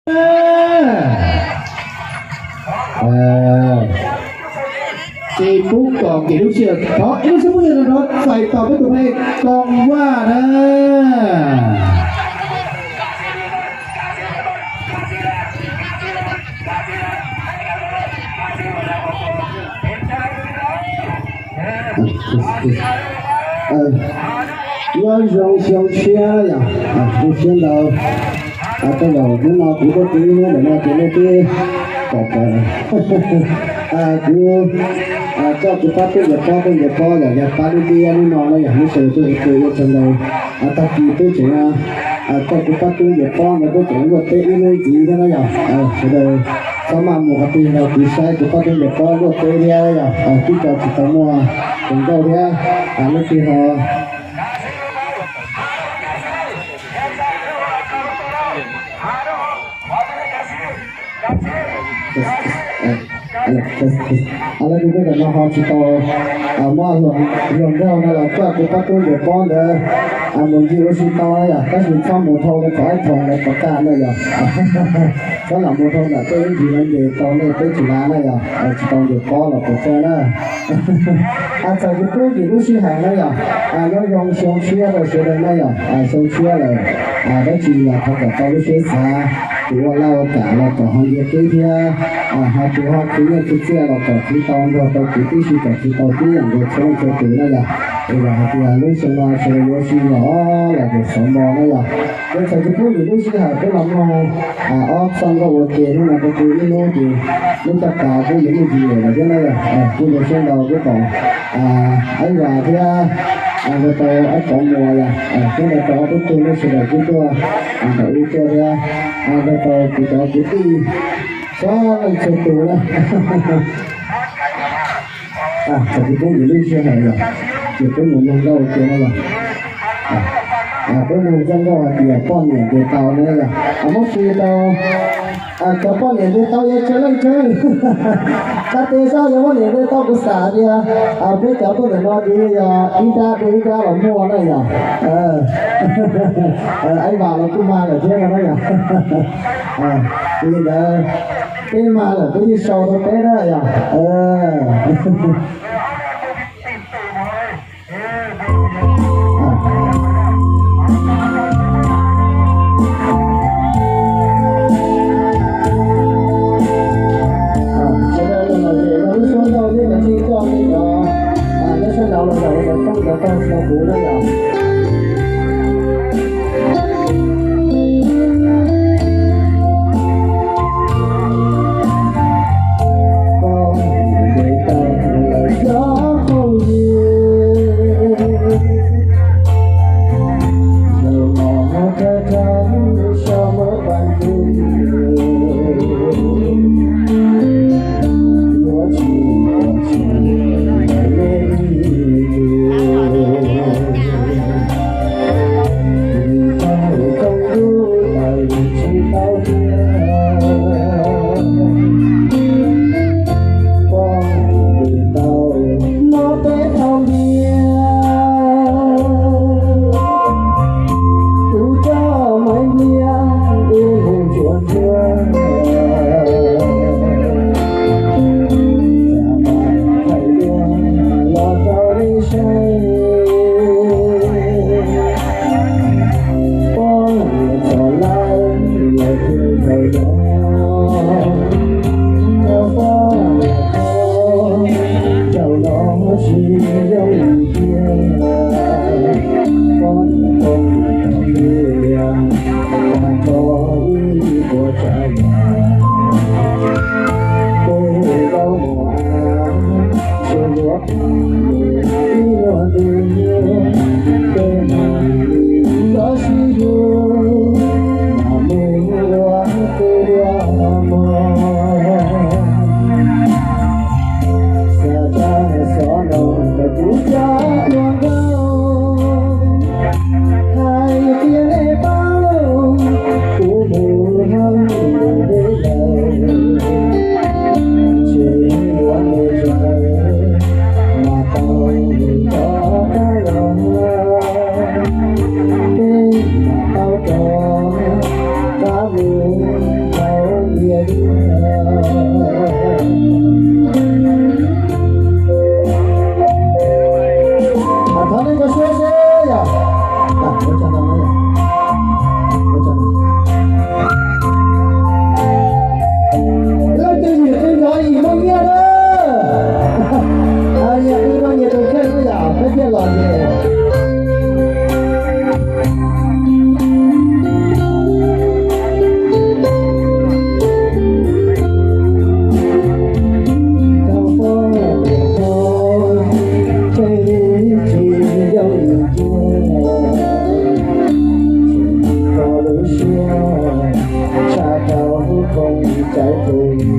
Ces pub kom kev lub sij hawm, thov ib lub sib pub yog no fais tos peb tus me Koos Vaj na. Nyob zoo xyoo tshiab yom, zoo siab ntau. Tej zaum hnub no kuv tuaj pw ib hnub ntawm no ces nej twb pom pom. Kuv coj kuv pab tub ntiav pob, tub ntiav pob yom, yog pab lub ntiab hnub no na yom, lub sij hawm tuaj ua ke ua tsaug ntau. Tag kis peb tseem coj kuv pab tub ntiav pob ntawd peb tseem luaj teb ib hnub ntxiv thiab na yom. Sawv daws txhob maj mus qhov twg los kuv saib kuv pab tub ntiav pob luaj teb thiab yom, twb tso tsis tau muaj tus nkauj thiab. Leej twg ho Leej twg peb ntawm no ho tsis tau muab hluas nraug no los coj kuv pab tub ntiav pob ntawd mus ncig ua si tau na yom, tab sis txhob mus dhau li qhov ib thoom ntawd pov kaj na yom. Txhob lam mus dhau ntawm tej ib ntsis no ntes tau nej peb tsis lav na yom, tsis tau ntes pob los pov tseg na. Txawm tsis pub nkim lub sij hawm na yom, nyob zoo xyoo tshiab rau sawv daws na yom, xyoo tshiab lawm, dab tsi los thov kom tau lub siab xav, tus ua laj ua kam los kom ho nce qib thiab, ho tus ho khwv nyiaj khwv txiaj los kom khwv tau nrog tau kwv tib si, kom khwv tau tib yam nkaus txhua leej txhua tus na yom. Es yog hais tias lub xyoo no sawv daws yuav sib zog los mus xov npo na yom. Ces txawm tsis pub nkim lub sij hawm peb los mloog ob txoj nkauj ua ke hnub no rau kuv ib hnub ces lub caj pas kuj yuav muaj ntsis lawm thiab na yom. Kuj zoo siab ntau kuj kom Aib Vas thiab nrog rau Aib Pov Muas yom, thiab nrog rau ob peb tug nej sawv daws kuj tuaj nrog wb tuaj thiab, nrog rau kuv cov kwv tij txhua leej txhua tus na. Txawm tsis pub nkim lub sij hawm yom, ces peb mus mloog nkauj ua ke na yom. Peb mloog txoj nkauj hais tias poj niam ntes tau na yom, muab fij rau cov poj niam ntes tau yog tsawg leej tsawg. Txhais tes seb yog poj niam ntes tau kuv xav tias peb cov tuaj ntawm no ces yog ib nrab dua ib nrab los muaj na yom. Aib Vas los kuj mag lawm thiab no na yom. Li ntawd peb mag lawm peb yeej sau rau peb na yom. Sawv daws los lawm ces lub suab ntau thiab kav tsij coj nej cov nyob sab nraud los zaum cov tooj cov taug rau kuv na yom. Thov nej nkag siab seb yom. Leej twg yim qw nrov yim muaj nyiaj na. Nyias qw rau nyias tus kheej na yom, peb thiaj los ces. Tsis yog ib cia, tsis tau lub siab, tshaj tau lub koob caiv tus.